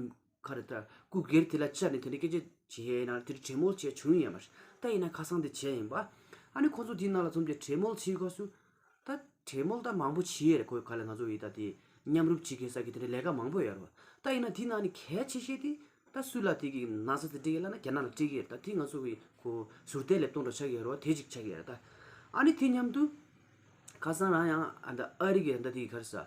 ག་རེ་ད་སྐུ་སྒེར་དེ་ལ་བཅར་ནས་དེ་འདྲ་སྐད་ཆ་བྱས་ཡས་ན་དེ་འདྲ་གྲོས་མོལ་བྱས་བྱུང་ཡོད་མ་རེད། ད་ཡིན་ན་ཁ་སང་དེ་བྱས་ཡིན་པ། ཨ་ནི་ཁོ་ཚོ་དེའི་ནང་ལ་འཛོམས་བྱས་གྲོས་མོལ་བྱེད་སྐབས་སུ། ད་གྲོས་མོལ་ད་མང་པོ་བྱས་ཡོད་རེད། ཁོའི་ཁ་ལ་ང་ཚོ་ཡི་ད་དེ་མཉམ་རུབ་བྱེད་མཁན་ས་གི་དེ་འདྲ་ལས་ཀ་མང་པོ་ཡོད་རེད་བ། ད་ཡིན་ན་དེའི་ནང་ནས་གལ་ཆེ་ཤོས་དེ་ད་སུ་ལ་དེ་གི་ན་ཚ་དེ་སྤྲད་ཀྱི་ལབ་ན་རྒྱ་ནག་ལ་སྤྲད་ཀྱི་ཡོད་རེད། ད་དེ་ང་ཚོ་གི་ཁོ་ཟུར་བལྟས་ལེབ་སྟོང་འདྲ་ཆགས་ཀྱི་ཡོད་རེད་བ། དེ་གཅིག་ཆགས་ཀྱི་ཡོད་རེད། ད་ཨ་ནི་དེ་མཉམ་དུ་ཁ་སང་རང་ཡང་ཨ་ད་ཨ་རི་གི་ད་དེ་གི་ག་རེ་ཟ།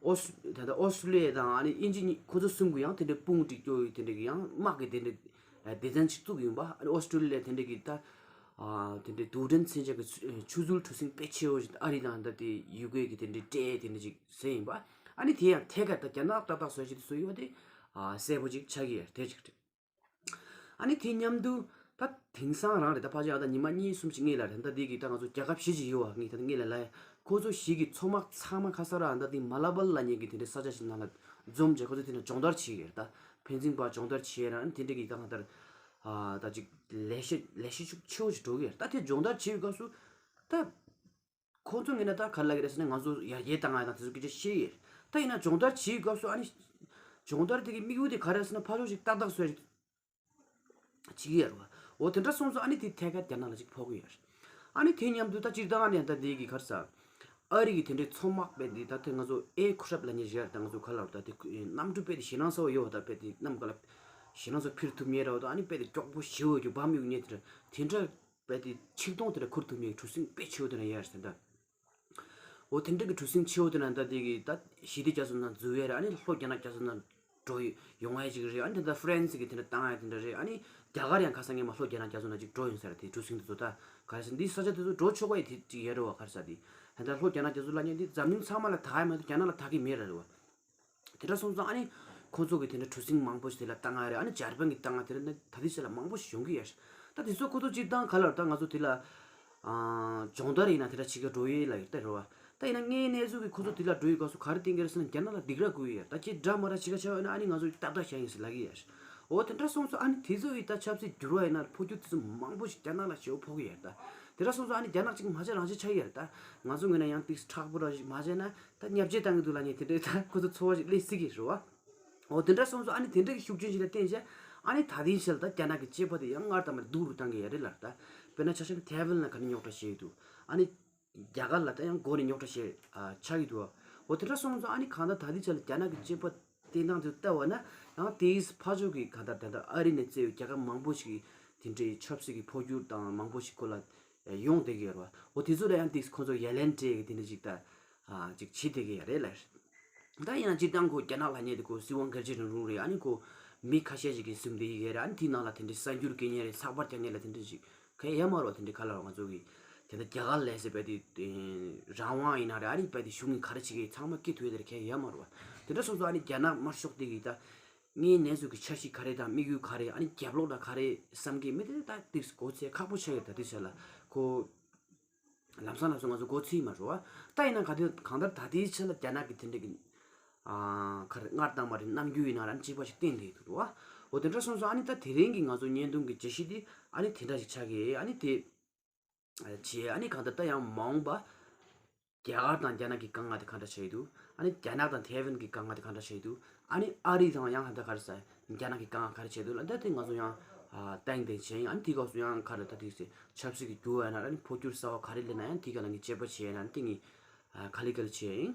ཨོ་སི་ད་ད་ཨོ་སི་ཀྲོ་ལི་ཡ་དང་ཨ་ནི་དབྱིན་ཇི་གཉིས་ཁོ་ཚོ་གསུམ་གི་ཡང་དེ་འདྲའི་དཔུང་སྒྲིག་སྐྱོ་ཡི་དེ་འདྲའི་གི་ཡང་དམག་གི་དེ་འདྲའི་སྡེ་ཚན་ཅིག་བཙུགས་ཡིན་པ། ཨ་ནི་ཨོ་སི་ཀྲོ་ལི་ཡ་དེ་འདྲའི་གི་ད་ཨ་དེ་འདྲའི་རྡུལ་ཕྲན་མཚོན་ཆ་གི་ཆུ་ཆུ་ཚུལ་གྲུ་གཟིངས་དཔེ་ཆེ་བོ་ཞིག་ཨ་རི་དང་ད་དེ་ཡུ་ཀེ་གི་དེ་འདྲའི་སྤྲད་དེ་འདྲ་ཅིག་ཟེར་ཡིན་པ། ཨ་ནི་དེ་ཡང་ཐད་ཀར་ད་རྒྱ་ནག་ཏག་ཏག་བཟོ་ཞིག་དེ་བཟོ་ཡོད་དེ་ཨ་གསལ་པོ་ཅིག་ཆགས་ཀྱི་ཡོད་དེ་ཅིག་རེད། ཨ་ནི་དེ་མཉམ་དུ་ད་དེང་སང་རང་རེད། ད་ཕལ་ཆེར་ཨ་ད་ཉི་མ་གཉིས་གསུམ་ཞིག་སྔོན་ལ་རེད། ད་དེ་གི་ད་ང་ཚོ་རྒྱལ་ཁབ་བཞི་ཅིག་ཡོད་བ། ངས་ད་སྔོན་ལ་ལབ་ཡ་ཁོ་ཚོ་བཞི་གི་མཚོ་དམག་ཚང་མ་ཁ་སང་རང་ད་དེ་མ་ལ་བལ་ལབ་མཁན་གི་དེ་འདྲའི་ས་ཆ་ཞིག་ནང་ལ་འཛོམས་བྱས་ཁོ་ཚོ་དེ་ན་སྦྱོང་བརྡར་བྱེད་ཀྱི་རེད། ད་ཕན་ཚུན་བར་སྦྱོང་བརྡར་བྱེད་ཡ་རང་དེ་འདྲ་གི་ད་གང་ལྟར་ཨ་ད་ཅིག་ལས་གཞི་ལས་གཞི་ཤུགས་ཆེ་བོ་ཞིག་འགྲོ་གི་རེད། ད་དེ་སྦྱོང་བརྡར་བྱེད་པའི་སྐབས་སུ་ད་ཁོང་ཚོ་ངས་ན་ད་ག་རེ་ལབ་ཀྱི་རེད་ཟེར་ན་ང་ཚོ་ཡར་རྒྱས་བཏང་ཡ་དང་དེ་ཚོ་སྐད་ཆ་བཤད་ཡོད་རེད། ད་ཡིན་ན་སྦྱོང་བརྡར་བྱེད་པའི་སྐབས་སུ་ཨ་ནི་སྦྱོང་བརྡར་དེ་གི་དམིགས་ཡུལ་དེ་ག་རེ་རེད་ཟེར་ན་ཕར་ཕྱོགས་ཤིག་ཏག་ཏག་བཟོ་ཡ་ཞིག་བྱེད་ཀྱི་ཡོད་རེད་བ། འོ་དེ་འདྲ་སོང་ཙང་ཨ་ནི་དེ་ཐད་ཀར་རྒྱ་ནག་ལ་ཅིག་ཕོག་གི་ཡོད་རེད། ཨ་ནི་དེ་མཉམ་དུ་ད་སྤྱིར་བཏང་ཨ་ནི་ད་དེ་གི་ག་རེ་ཟ། ཨ་རི་གི་དེ་འདྲའི་མཚོ་དམག་དཔེ་འདི་ད་ཐེངས་ང་ཚོ་ཨེར་ཀི་རེཕ་ལབ་མཁན་ཞིག་ཡོད་རེད། ད་ང་ཚོ་ག་ལབ་ད་དེ་གནམ་གྲུ་དཔེ་དེ་ཞེད་སྣང་ཚ་བོ་ཡོད་བ། ད་དཔེ་དེ་གནམ་ག་ལ་ཞེད་སྣང་ཚ་བོ་འཕུར་ཐུབ་མཁན་རེད་བ། ད་ཨ་ནི་དཔེ་དེ་མགྱོགས་པོ་ཞེ་པོ་ཡོད་རྒྱུ་འབབ་མི་ཡོང་མཁན་དེ་འདྲ་དེ་འདྲ་དཔེ་དེ་ཆིག་སྟོང་དེ་འདྲ་འཕུར་ཐུབ་མཁན་གྲུ་གཟིངས་དཔེ་ཆེ་བོ་དེ་འདྲ་ཡོད་རེད་ད། འོ་དེ་འདྲ་གི་གྲུ་གཟིངས་ཆེ་བོ་དེ་ན་ད་དེ་གི་ད་ཞི་བདེ་རྒྱ་མཚོ་ནང་འཛུལ་ཡ་རེད། ཨ་ནི་ལྷོ་རྒྱ་ནག་རྒྱ་མཚོ་ནང་ འགྲོ་ཡོང་ཡ་ཅིག་རེད། ཨ་ནི་དེ་འདྲ་ཧྥ་རན་སི་གི་དེ་འདྲ་བཏང་ཡ་དེ་འདྲ་རེད། ཨ་ནི་རྒྱ་གར་ཡང་ཁ་སང་ངས་མ་ལྷོ་རྒྱ་ནག་རྒྱ་མཚོ་ནང་ཅིག་འགྲོ་ཡོང་ས་རེད། དེ་གྲུ་གཟིངས་དེ་ཚོ་ད་ག་རེ་ཟེར་འདི་ས་ཆ་དེ་ཚོ་འགྲོ་ཆོག་ག་ཡི་དེ་ཅིག་ཡོད་རེད་བ། ག་རེ་ཟེར་དེ་ད་ལྟ་ལྷོ་རྒྱ་ནག་རྒྱ་མཚོ་ལབ་མཁན་འདི་འཛམ་གླིང་ཚང་མ་ལ་ད་ག་ཡ་མ་གཏོགས་རྒྱ་ནག་ལ་ད་གི་མེད་ར་རེད་བ། དེ་འདྲ་སོང་ཙང་ཨ་ནི་ཁོང་ཚོ་གི་དེ་འདྲ་གྲུ་གཟིངས་མང་པོ་ཞིག་དེ་ལ་བཏང་ཡ་རེད། ཨ་ནི་འཇར་པན་གི་བཏང་ཡ་དེ་འདྲ་ད་ལྟའི་ཆ་ལ་མང་པོ་ཞིག་ཡོང་གི་ཡོད་རེད། ད་དེ་ཚོ་ཁོ་ཚོ་སྤྱིར་བཏང་ག་ལ་ད་ང་ཚོ་དེ་ལ་ཨ་སྦྱོང་བརྡར་ཡིན་ན་དེ་འདྲ་བྱེད་ག་འགྲོ་ཡས་ལ་ཡོད་ད་རེད་བ། ད་ཡིན་ན་དངོས་གནས་ཚུལ་གི་ཁོ་ཚོ་དེ་ལ་འགྲོ་ཡས་སྐབས་སུ་ག་རེ་བསྟན་གི་རེད་ཟེར་ན་རྒྱ་ནག་ལ་སྡིགས་ར་བསྐུལ་ཡས་ད་ཁྱེད་འདྲ་མ་འདྲ་བྱེད་ག་བྱ་བ་ཡིན་ན་ཨ་ནི་ང་ཚོ་ཏག་ཏག་བྱ་ཡིན་ཟེར་ལབ་གི་ཡོད་རེད། འོ་དེ་འདྲ་སོང་ཙང་ཨ་ནི་དེ་ཚོ་ཡི་ད་ཆབ་སྲིད་འགྱུར་བ་ཡིན་ན་འཕོ་འགྱུར་དེ་ཚོ་མང་པོ་ཞིག་རྒྱ་ནག་ལ་ཞེ་པོ་ཕོག་གི་ཡོད་རེད་ད། དེ་འདྲ་སོང་ཙང་ཨ་ནི་རྒྱ་ནག་ཅིག་མ་བྱས་རང་བྱས་ཆགས་ཀྱི་ཡོད་རེད་ད། ང་ཚོ་ངོས་ནས་ཡང་ཏིག་མཁྲེགས་པོ་ར་ཞིག་མ་བྱས་ན་ད་བརྙས་བཅོས་བཏང་གི་འདུག་ལབ་མཁན་དེ་འདྲའི་ད་ཁོ་ཚོ་ཚོར་བ་ཞིག་སླེབས་སྲིད་ཀྱི་རེད་བ། འོ་དེ་འདྲ་སོང་ཙང་ཨ་ནི་དེ་འདྲ་གི་ཤུགས་རྐྱེན་ཞིག་ལ་བརྟེན་བྱས་ཨ་ནི་ད་ལྟའི་ཆར་ད་རྒྱ་ནག་གི་སྐྱེས་པ་དེ་ཡང་སྔར་དང་མ་སྡུག་རུ་བཏང་གི་ཡོད་རེད་ལབ་ད། དཔེར་ན་ཆ་བཞག་ན་ཐའེ་ཝན་ལ་ག་ནས་རྙོག་དྲ་བྱས་ཡོད་འདུག་ཨ་ནི་རྒྱ་གར་ལ་ད་ཡང་འགོ་ནས་རྙོག་དྲ་བྱས་ཨ་ཆགས་ཀྱི་འདུག་འོ་དེ་འདྲ་སོང་ཙང་ཨ་ནི་གང་ལྟར་ད་ལྟའི་ཆར་ལ་རྒྱ་ནག་གི་སྐྱེས་པ་བསྟེན་སྟངས་དེ་ལྟ་བ་ན་ཡང་དེའི་ཕར་ཕྱོགས་ཀྱི་གང་ལྟར་ད་ལྟ་ཨ་རི་ནས་བཙལ་བའི་རྒྱལ་ཁབ་མང་པོ་ཞིག་གིས་དེ་འདྲའི་ཆབ་སྲིད་ཀྱི་འཕོ་འགྱུར་དང་མང་པོ་ཞིག་ཁོ་ལ་ཡོང་བསྡད་ཀྱི་ཡོད་རེད་བ། འོ་དེ་ཚོ་ལ་ཡང་ཏིག་ཁོ་ཚོ་ཡ་ལན་སྤྲད་ཀྱི་དེ་འདྲ་ཅིག་ད་ཨ་ཅིག་བྱེད་བསྡད་ཀྱི་ཡོད་རེད་ལ། ད་ཡིན་ན་སྤྱིར་བཏང་ཁོ་རྒྱ་ནག་ལབ་མཁན་དེ་ཁོ་སྲིད་དབང་སྒེར་གཅོད་རང་རུང་རེད། ཨ་ནི་ཁོ་མི་ཁ་ཤས་ཤིག་གིས་བཟུང་བསྡད་ཀྱི་ཡོད་རེད། ཨ་ནི་དེའི་ནང་ལ་དེ་འདྲའི་གསར་འགྱུར་སྐད་མཁན་རེད། ཚགས་པར་རྒྱག་མཁན་ལ་དེ་འདྲ་ཅིག་གང་ཡང་ཡོད་མ་རེད་བ། དེ་འདྲའི་ཁ་ལ་ང་ཚོ་གི་དེ་འདྲ་རྒྱ་གར་ལས་ཟེར་བས་དེ་རང་དབང་ཡིན་ན་རེད། ཨ་ནི་བས་དེ་གཞུང་གིས་ག་རེ་བྱེད་ཀྱི་ཚང་མ་སྐད་ཐོས་དེར་གང་ཡང་ཡོད་མ་རེད་བ། དེ་འདྲ་སོང་ཙང་ཨ་ནི་རྒྱ་ནག་དམར་ཤོག་དེ་གི་ད་དངོས་གནས་ཚུལ་གྱི་འཆར་གཞི་ག་རེ་དང་དམིགས་ཡུལ་ག་རེ། ཨ་ནི་རྒྱབ་ལོགས་ལ་ག་རེ་བསམ་གྱི་མེད་དེ་ད་ཏིག་གོ་ཚད་ཁག་པོ་ཆགས་ཡོད། ད་ཏིག་ཆ་ལ་ཁོ་ལམ་སང་ལམ་སང་ང་ཚོ་གོ་ཚད་མ་རེད་བ། ད་ཡིན་ན་ག་དེ་གང་ལྟར་ད་ལྟའི་ཆ་ལ་རྒྱ་ནག་གི་དེ་འདྲ་གི་ཨ་ག་རེ་སྔར་དང་མ་རེད། རྣམ་འགྱུར་ཡིན་ན་ར་གཅིག་པ་ཞིག་བསྟན་བསྡད་འདུག་བ། འོ་དེ་འདྲ་སོང་ཙང་ཨ་ནི་ད་དེ་རིང་གི་ང་ཚོ་བརྙན་ཐུང་གི་བརྗོད་གཞི་དེ་ཨ་ནི་དེ་འདྲ་ཞིག་ཆགས་ཀྱི། ཨ་ནི་དེ་བྱས་ཨ་ནི་གང་ལྟར་ད་ཡང་མ་འོངས་པ་རྒྱ་གར་དང་རྒྱ་ནག་གི་དཀའ་ངལ་དེ་ག་འདྲ་ཆགས་ཀྱི་འདུག་ཨ་ནི་རྒྱ་ནག་དང་ཐའེ་ཝན་གྱི་དཀའ་ངལ་དེ་ག་འདྲ་ཆགས་ཀྱི་འདུག་ཨ་ནི་ཨ་རི་དང་ཡང་ཧ་ད་ག་རེ་ཟེར་རྒྱ་ནག་གི་དཀའ་ངལ་ག་རེ་ཆགས་འདུག་ལ་ད་དེ་ང་ཚོ་ཡང་ཨ་ཏན་ཏན་བྱས་ཡིན། ཨ་ནི་དེ་སྐབས་སུ་ཡང་ག་རེ་ད་དེ་ཟེར་ཆབ་སྲིད་ཀྱི་འགྱུར་བ་ཡིན་ན་ར་ཨ་ནི་འཕོ་འགྱུར་གསར་བ་ག་རེ་སླེབས་ན་ཡང་དེ་ག་ལ་ངས་དཔྱད་པ་བྱས་ཡིན། ཨ་ནི་དེ་ངས་ཨ་ག་ལེ་ག་ལེ་བྱས་ཡིན།